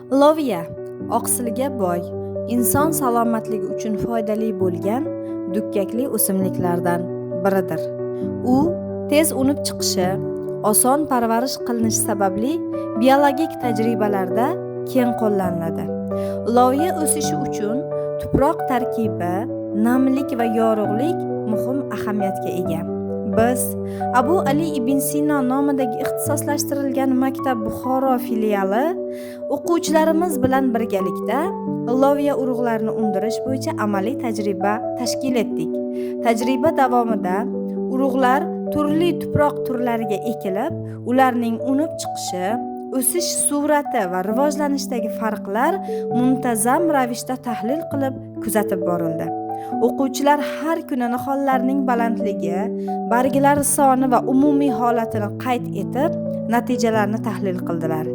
Loviya oqsilga boy, inson salomatligi uchun foydali bo'lgan dukkakli o'simliklardan biridir. U tez unib chiqishi, oson parvarish qilinishi sababli biologik tajribalarda keng qo'llaniladi. Loviya o'sishi uchun tuproq tarkibi, namlik va yorug'lik muhim ahamiyatga ega. Biz Abu Ali ibn Sino nomidagi ixtisoslashtirilgan maktab Buxoro filiali o'quvchilarimiz bilan birgalikda loviya urug'larini undirish bo'yicha amaliy tajriba tashkil etdik. Tajriba davomida urug'lar turli tuproq turlariga ekilib, ularning unib chiqishi, o'sish sur'ati va rivojlanishdagi farqlar muntazam ravishda tahlil qilib kuzatib borildi. O'quvchilar har kuni nihollarning balandligi, barglari soni va umumiy holatini qayd etib, natijalarni tahlil qildilar.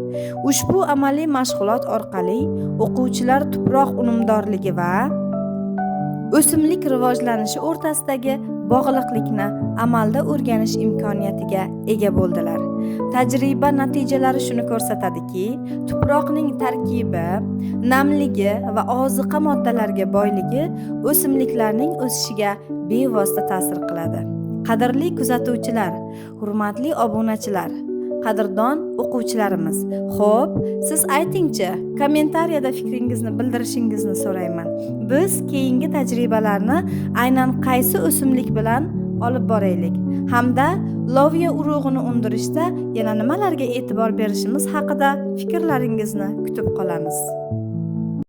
Ushbu amaliy mashg'ulot orqali o'quvchilar tuproq unumdorligi va o'simlik rivojlanishi o'rtasidagi bog'liqlikni amalda o'rganish imkoniyatiga ega bo'ldilar. Tajriba natijalari shuni ko'rsatadiki, tuproqning tarkibi, namligi va oziqa moddalarga boyligi o'simliklarning o'sishiga bevosita ta'sir qiladi. Qadrli kuzatuvchilar, hurmatli obunachilar, qadrdon o'quvchilarimiz, xo'p, siz aytingchi, kommentariyada fikringizni bildirishingizni so'rayman. Biz keyingi tajribalarni aynan qaysi o'simlik bilan olib boraylik hamda loviya urug'ini undirishda yana nimalarga e'tibor berishimiz haqida fikrlaringizni kutib qolamiz.